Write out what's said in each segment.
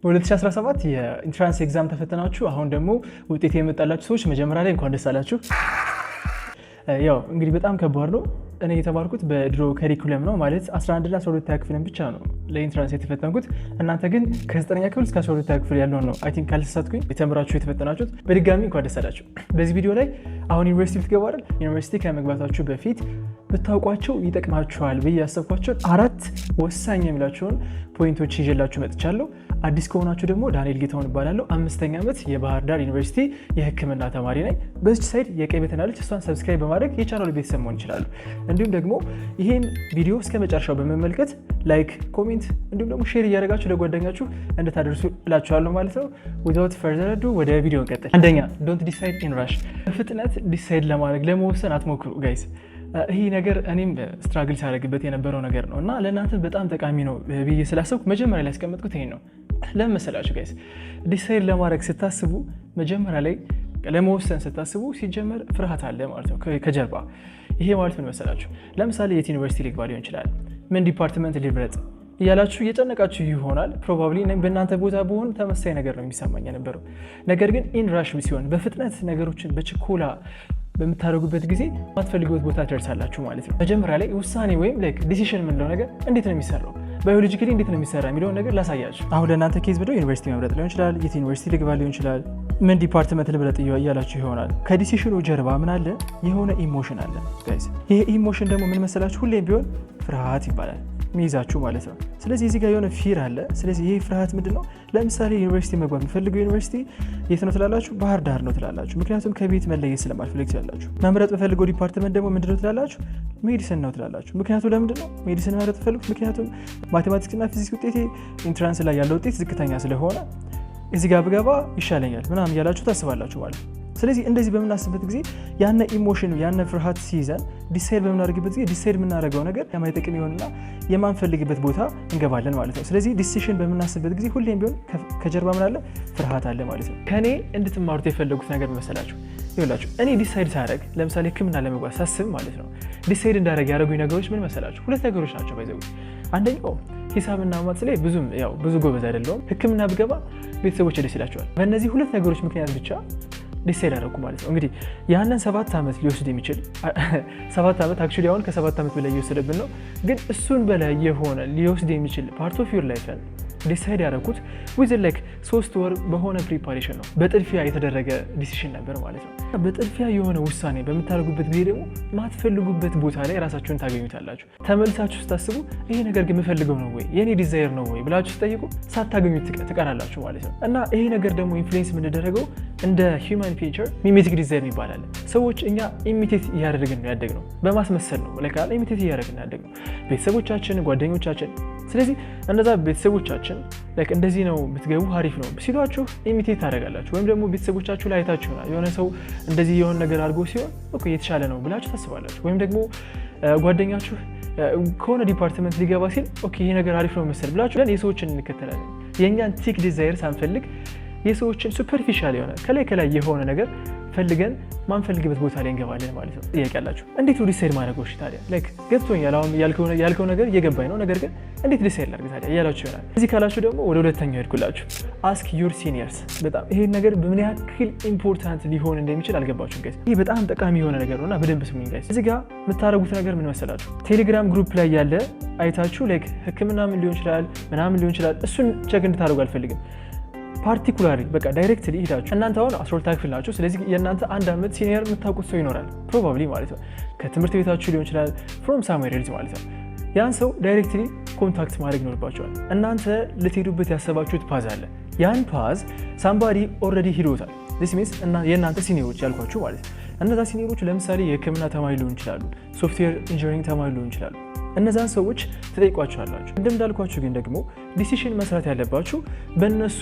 በ2017 የ entrance exam ተፈተናችሁ አሁን ደግሞ ውጤት የመጣላችሁ ሰዎች መጀመሪያ ላይ እንኳን ደስ አላችሁ። ያው እንግዲህ በጣም ከባድ ነው። እኔ የተማርኩት በድሮ curriculum ነው፣ ማለት 11 እና 12 ክፍልን ብቻ ነው ለ entrance የተፈተንኩት። እናንተ ግን ከ9ኛ ክፍል እስከ 12 ክፍል ያለውን ነው፣ I think ካልተሳሳትኩኝ፣ የተምራችሁ የተፈተናችሁት። በድጋሚ እንኳን ደስ አላችሁ። በዚህ ቪዲዮ ላይ አሁን ዩኒቨርሲቲ ልትገቡ አይደል? ዩኒቨርሲቲ ከመግባታችሁ በፊት ብታውቋቸው ይጠቅማችኋል ብዬ ያሰብኳቸውን አራት ወሳኝ የምላቸውን point ኦች ይዤላችሁ መጥቻለሁ። አዲስ ከሆናችሁ ደግሞ ዳንኤል ጌታሁን እባላለሁ። አምስተኛ ዓመት የባህር ዳር ዩኒቨርሲቲ የሕክምና ተማሪ ነኝ። በዚች side የቀይ button አለች፣ እሷን subscribe በማድረግ የቻናሉ ቤተሰብ መሆን ይችላሉ። እንዲሁም ደግሞ ይህን ቪዲዮ እስከ መጨረሻው በመመልከት like፣ comment እንዲሁም ደግሞ share እያደረጋችሁ ለጓደኛችሁ እንድታደርሱ እላችኋለሁ ማለት ነው። Without further ado ወደ ቪዲዮ እንቀጥል። አንደኛ፣ don't decide in rush። በፍጥነት decide ለማድረግ፣ ለመወሰን አትሞክሩ guys። ይህ ነገር እኔም struggle ሳደርግበት የነበረው ነገር ነው እና ለእናንተ በጣም ጠቃሚ ነው ብዬ ስላሰብኩ መጀመሪያ ላይ ያስቀመጥኩት ይሄን ነው። ለምን መሰላችሁ guys? Decide ለማድረግ ስታስቡ፣ መጀመሪያ ላይ ለመወሰን ስታስቡ ሲጀመር ፍርሃት አለ ማለት ነው ከጀርባ። ይሄ ማለት ምን መሰላችሁ? ለምሳሌ የት ዩኒቨርሲቲ ልግባ ሊሆን ይችላል፣ ምን department ልምረጥ እያላችሁ እየጨነቃችሁ ይሆናል። Probably በእናንተ ቦታ ብሆን ተመሳሳይ ነገር ነው የሚሰማኝ የነበረው። ነገር ግን in rush ሲሆን፣ በፍጥነት ነገሮችን በችኮላ በምታደርጉበት ጊዜ የማትፈልጉበት ቦታ ትደርሳላችሁ ማለት ነው። መጀመሪያ ላይ ውሳኔ ወይም like decision የምንለው ነገር እንዴት ነው የሚሰራው፣ biologically እንዴት ነው የሚሰራ የሚለውን ነገር ላሳያችሁ። አሁን ለእናንተ case ብለው ዩኒቨርሲቲ መምረጥ ሊሆን ይችላል፣ የት ዩኒቨርሲቲ ልግባ ሊሆን ይችላል፣ ምን department ልምረጥ እያላችሁ ይሆናል። ከ decision ኑ ጀርባ ምን አለ? የሆነ emotion አለ guys። ይሄ emotion ደግሞ ምን መሰላችሁ? ሁሌም ቢሆን ፍርሃት ይባላል የሚይዛችሁ ማለት ነው። ስለዚህ እዚህ ጋር የሆነ fear አለ። ስለዚህ ይሄ ፍርሃት ምንድን ነው? ለምሳሌ ዩኒቨርሲቲ መግባት የምፈልገው ዩኒቨርሲቲ የት ነው ትላላችሁ? ባህር ዳር ነው ትላላችሁ። ምክንያቱም ከቤት መለየት ስለማልፈልግ ትላላችሁ። መምረጥ የምፈልገው department ደግሞ ምንድን ነው ትላላችሁ? Medicine ነው ትላላችሁ። ምክንያቱ ለምንድን ነው medicine መምረጥ የምትፈልጉት? ምክንያቱም mathematics እና ፊዚክስ ውጤቴ entrance ላይ ያለው ውጤት ዝቅተኛ ስለሆነ እዚህ ጋር ብገባ ይሻለኛል ምናምን እያላችሁ ታስባላችሁ ማለት ነው። ስለዚህ እንደዚህ በምናስብበት ጊዜ ያነ emotion፣ ያነ ፍርሃት ሲይዘን decide በምናደርግበት ጊዜ decide የምናደርገው ነገር የማይጠቅም ይሆንና የማንፈልግበት ቦታ እንገባለን ማለት ነው። ስለዚህ decision በምናስብበት ጊዜ ሁሌም ቢሆን ከጀርባ ምን አለ? ፍርሃት አለ ማለት ነው። ከኔ እንድትማሩት የፈለጉት ነገር መሰላችሁ? ይኸውላችሁ፣ እኔ decide ሳደርግ፣ ለምሳሌ ሕክምና ለመግባት ሳስብ ማለት ነው፣ decide እንዳደርግ ያደረጉኝ ነገሮች ምን መሰላችሁ? ሁለት ነገሮች ናቸው by the way። አንደኛው ሂሳብና maths ላይ ብዙም ያው ብዙ ጎበዝ አይደለሁም። ሕክምና ብገባ ቤተሰቦች ደስ ይላቸዋል። በእነዚህ ሁለት ነገሮች ምክንያት ብቻ decide አደረኩ ማለት ነው። እንግዲህ ያንን 7 ዓመት ሊወስድ የሚችል፣ 7 ዓመት፣ actually አሁን ከ7 ዓመት በላይ እየወሰደብን ነው፣ ግን እሱን በላይ የሆነ ሊወስድ የሚችል part of your life ን decide ያደረኩት within like 3 ወር በሆነ preparation ነው። በጥድፊያ የተደረገ decision ነበር ማለት ነው። በጥድፊያ የሆነ ውሳኔ በምታደርጉበት ጊዜ ደግሞ ማትፈልጉበት ቦታ ላይ ራሳችሁን ታገኙታላችሁ። ተመልሳችሁ ስታስቡ ይሄ ነገር ግን የምፈልገው ነው ወይ፣ የኔ desire ነው ወይ ብላችሁ ስትጠይቁ ሳታገኙት ትቀራላችሁ ማለት ነው። እና ይሄ ነገር ደግሞ influence የምንደረገው እንደ human feature mimetic desire ይባላል። ሰዎች እኛ imitate እያደረግን ነው ያደግነው፣ በማስመሰል ነው፣ imitate እያደረግን ነው ያደግነው ቤተሰቦቻችን፣ ጓደኞቻችን። ስለዚህ እነዛ ቤተሰቦቻችን like እንደዚህ ነው ብትገቡ አሪፍ ነው ሲሏችሁ imitate ታደርጋላችሁ። ወይም ደግሞ ቤተሰቦቻችሁ ላይ አይታችሁ ይሆናል፣ የሆነ ሰው እንደዚህ የሆነ ነገር አድርጎ ሲሆን okay የተሻለ ነው ብላችሁ ታስባላችሁ። ወይም ደግሞ ጓደኛችሁ ከሆነ department ሊገባ ሲል okay ይሄ ነገር አሪፍ ነው መሰል ብላችሁ የሰዎችን እንከተላለን። የእኛን thick desire ሳንፈልግ የሰዎችን superficial የሆነ፣ ከላይ ከላይ የሆነ ነገር ፈልገን ማንፈልግበት ቦታ ላይ እንገባለን ማለት ነው። ጥያቄ ያላችሁ እንዴት ነው decide ማድረግ ታዲያ? Like ገብቶኛል፣ አሁን ያልከው ነገር እየገባኝ ነው። ነገር ግን እንዴት decide ላድርግ ታዲያ እያላችሁ ይሆናል። እዚህ ካላችሁ ደግሞ ወደ ሁለተኛው ሄድኩላችሁ። Ask your seniors። በጣም ይሄን ነገር በምን ያክል important ሊሆን እንደሚችል አልገባችሁም guys። ይሄ በጣም ጠቃሚ የሆነ ነገር ነውና በደንብ ስሙኝ guys። እዚህ ጋር የምታደርጉት ነገር ምን መሰላችሁ? ቴሌግራም group ላይ ያለ አይታችሁ like ሕክምና ምን ሊሆን ይችላል ምናምን ሊሆን ይችላል፣ እሱን check እንድታደርጉ አልፈልግም። Particularly በቃ directly ሄዳችሁ፣ እናንተ አሁን 12 ክፍል ናችሁ። ስለዚህ የእናንተ አንድ ዓመት senior የምታውቁት ሰው ይኖራል probably ማለት ነው። ከትምህርት ቤታችሁ ሊሆን ይችላል፣ from somewhere else ማለት ነው። ያን ሰው directly contact ማድረግ ይኖርባችኋል። እናንተ ልትሄዱበት ያሰባችሁት path አለ። ያን path somebody already ሂዶታል። This means የእናንተ senior ኦች ያልኳችሁ ማለት ነው። እነዛ senior ኦች ለምሳሌ የህክምና ተማሪ ሊሆን ይችላሉ፣ software engineering ተማሪ ሊሆን ይችላሉ። እነዛን ሰዎች ትጠይቋቸዋላችሁ። ቅድም እንዳልኳችሁ ግን ደግሞ decision መስራት ያለባችሁ በእነሱ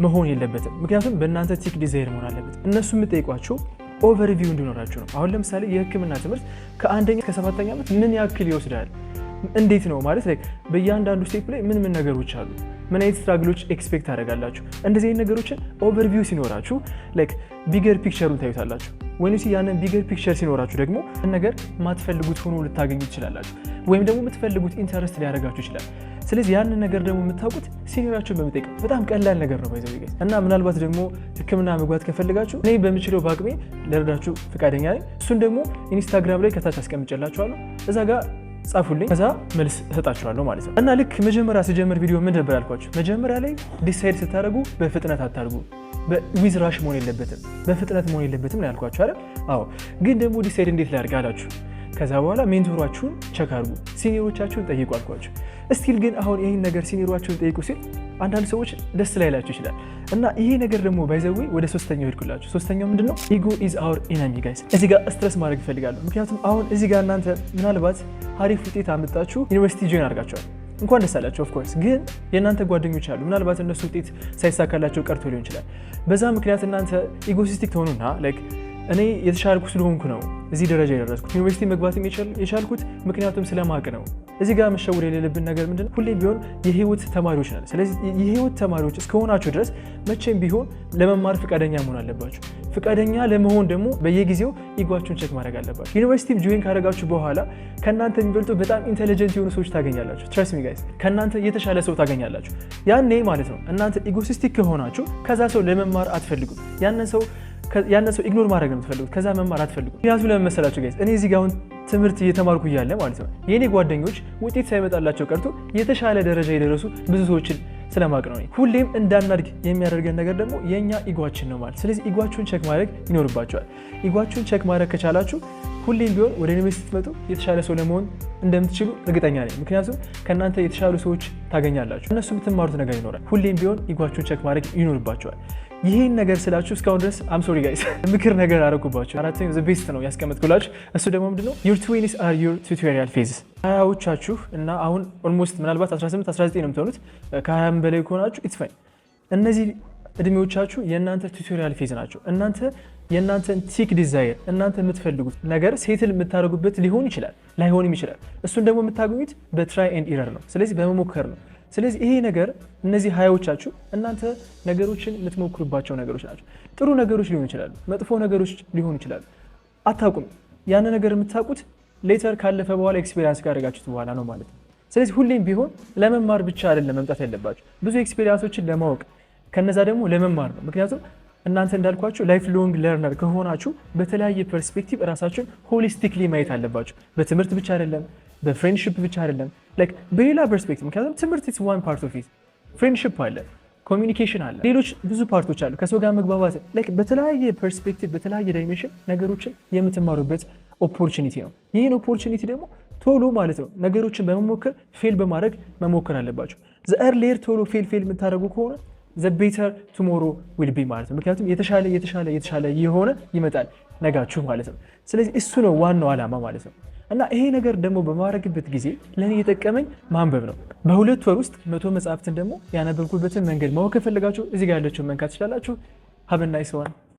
መሆን የለበትም። ምክንያቱም በእናንተ thick desire መሆን አለበት። እነሱ የምጠይቋቸው overview እንዲኖራችሁ ነው። አሁን ለምሳሌ የህክምና ትምህርት ከአንደኛ ከሰባተኛ ዓመት ምን ያክል ይወስዳል? እንዴት ነው ማለት like በእያንዳንዱ step ላይ ምን ምን ነገሮች አሉ? ምን አይነት struggle ኦች expect ታደርጋላችሁ? እንደዚህ አይነት ነገሮችን overview ሲኖራችሁ like bigger picture ኡን ታዩታላችሁ። When you see ያንን bigger picture ሲኖራችሁ ደግሞ ነገር ማትፈልጉት ሆኖ ልታገኙ ትችላላችሁ፣ ወይም ደግሞ የምትፈልጉት interest ሊያደርጋችሁ ይችላል። ስለዚህ ያንን ነገር ደግሞ የምታውቁት senior ኣችሁን በመጠየቅ፣ በጣም ቀላል ነገር ነው by the way guys። እና ምናልባት ደግሞ ሕክምና መግባት ከፈለጋችሁ እኔ በምችለው በአቅሜ ልረዳችሁ ፈቃደኛ ነኝ። እሱን ደግሞ ኢንስታግራም ላይ ከታች አስቀምጬላችኋለሁ፣ እዛ ጋር ጻፉልኝ፣ ከዛ መልስ እሰጣችኋለሁ ማለት ነው። እና ልክ መጀመሪያ ስጀምር ቪዲዮ ምን ነበር ያልኳችሁ? መጀመሪያ ላይ decide ስታደርጉ በፍጥነት አታርጉ። With rush መሆን የለበትም፣ በፍጥነት መሆን የለበትም ነው ያልኳችሁ አይደል? አዎ። ግን ደግሞ decide እንዴት ላድርግ አላችሁ። ከዛ በኋላ mentor ኣችሁን check አድርጉ፣ senior ኦቻችሁን ጠይቁ አልኳችሁ። Still ግን አሁን ይህን ነገር senior ኦቻችሁን ጠይቁ ሲል አንዳንድ ሰዎች ደስ ላይላቸው ይችላል። እና ይሄ ነገር ደግሞ by the way ወደ ሶስተኛው ሄድኩላችሁ። ሶስተኛው ምንድን ነው? Ego is our enemy guys። እዚህ ጋር stress ማድረግ እፈልጋለሁ። ምክንያቱም አሁን እዚህ ጋር እናንተ ምናልባት አሪፍ ውጤት አምጥታችሁ ዩኒቨርሲቲ join አድርጋችኋል። እንኳን ደስ አላችሁ። Of course ግን የእናንተ ጓደኞች አሉ። ምናልባት እነሱ ውጤት ሳይሳካላቸው ቀርቶ ሊሆን ይችላል። በዛ ምክንያት እናንተ egoistic ትሆኑና like እኔ የተሻልኩ ስለሆንኩ ነው እዚህ ደረጃ የደረስኩት፣ ዩኒቨርሲቲ መግባት የቻልኩት ምክንያቱም ስለማቅ ነው። እዚህ ጋር መሸወድ የሌለብን ነገር ምንድነው? ሁሌም ቢሆን የህይወት ተማሪዎች ነን። ስለዚህ የህይወት ተማሪዎች እስከሆናችሁ ድረስ መቼም ቢሆን ለመማር ፈቃደኛ መሆን አለባችሁ። ፈቃደኛ ለመሆን ደግሞ በየጊዜው ego ኣችሁን check ማድረግ አለባችሁ። ዩኒቨርሲቲ join ካደረጋችሁ በኋላ ከእናንተ የሚበልጡ በጣም intelligent የሆኑ ሰዎች ታገኛላችሁ። Trust me guys፣ ከእናንተ የተሻለ ሰው ታገኛላችሁ። ያኔ ማለት ነው እናንተ egoistic ከሆናችሁ ከዛ ሰው ለመማር አትፈልጉም። ያንን ሰው ignore ማድረግ ነው የምትፈልጉት። ከዛ መማር አትፈልጉም። ምክንያቱም ለምን መሰላችሁ guys? እኔ እዚህ ጋር አሁን ትምህርት እየተማርኩ እያለ ማለት ነው የእኔ ጓደኞች ውጤት ሳይመጣላቸው ቀርቶ የተሻለ ደረጃ የደረሱ ብዙ ሰዎችን ስለማቅ ነው። ሁሌም እንዳናድግ የሚያደርገን ነገር ደግሞ የእኛ ego ኣችን ነው ማለት። ስለዚህ ego ኣችሁን check ማድረግ ይኖርባችኋል። Ego ኣችሁን check ማድረግ ከቻላችሁ ሁሌም ቢሆን ወደ ዩኒቨርሲቲ ስትመጡ የተሻለ ሰው ለመሆን እንደምትችሉ እርግጠኛ ነኝ። ምክንያቱም ከእናንተ የተሻሉ ሰዎች ታገኛላችሁ። እነሱ የምትማሩት ነገር ይኖራል። ሁሌም ቢሆን ego ኣችሁን check ማድረግ ይኖርባችኋል። ይህን ነገር ስላችሁ እስካሁን ድረስ I'm sorry guys፣ ምክር ነገር አረኩባችሁ። አራተኛው the best ነው ያስቀመጥኩላችሁ። እሱ ደግሞ ምንድነው? Your 20s are your tutorial phase። ሀያዎቻችሁ እና አሁን almost ምናልባት 18 19 ነው የምትሆኑት፣ ከ20 በላይ ከሆናችሁ it's fine። እነዚህ እድሜዎቻችሁ የእናንተ tutorial phase ናቸው። እናንተ የእናንተን thick desire፣ እናንተ የምትፈልጉት ነገር settle የምታደርጉበት ሊሆን ይችላል፣ ላይሆንም ይችላል። እሱን ደግሞ የምታገኙት በ try and error ነው። ስለዚህ በመሞከር ነው። ስለዚህ ይሄ ነገር እነዚህ ሀያዎቻችሁ እናንተ ነገሮችን የምትሞክሩባቸው ነገሮች ናቸው። ጥሩ ነገሮች ሊሆኑ ይችላሉ፣ መጥፎ ነገሮች ሊሆኑ ይችላሉ። አታውቁም። ያን ነገር የምታውቁት later ካለፈ በኋላ፣ experience ካደረጋችሁት በኋላ ነው ማለት ነው። ስለዚህ ሁሌም ቢሆን ለመማር ብቻ አይደለም መምጣት ያለባችሁ፣ ብዙ experience ኦችን ለማወቅ ከነዛ ደግሞ ለመማር ነው። ምክንያቱም እናንተ እንዳልኳችሁ lifelong learner ከሆናችሁ በተለያየ perspective እራሳችሁን holistically ማየት አለባችሁ። በትምህርት ብቻ አይደለም፣ በ friendship ብቻ አይደለም፣ like በሌላ perspective። ምክንያቱም ትምህርት it's one part of it፣ friendship አለ፣ communication አለ፣ ሌሎች ብዙ part ኦች አሉ። ከሰው ጋር መግባባት፣ like በተለያየ perspective በተለያየ dimension ነገሮችን የምትማሩበት opportunity ነው። ይህን opportunity ደግሞ ቶሎ ማለት ነው ነገሮችን በመሞከር፣ fail በማድረግ መሞከር አለባችሁ። The earlier ቶሎ fail የምታደርጉ ከሆነ the better tomorrow will be ማለት ነው። ምክንያቱም የተሻለ የተሻለ የተሻለ የሆነ ይመጣል ነጋችሁ ማለት ነው። ስለዚህ እሱ ነው ዋናው ዓላማ ማለት ነው። እና ይሄ ነገር ደግሞ በማድረግበት ጊዜ ለእኔ የጠቀመኝ ማንበብ ነው። በ2 ወር ውስጥ 100 መጽሐፍትን ደግሞ ያነበብኩበትን መንገድ ማወቅ ከፈለጋችሁ እዚህ ጋር ያለችውን መንካት ትችላላችሁ። Have a nice one.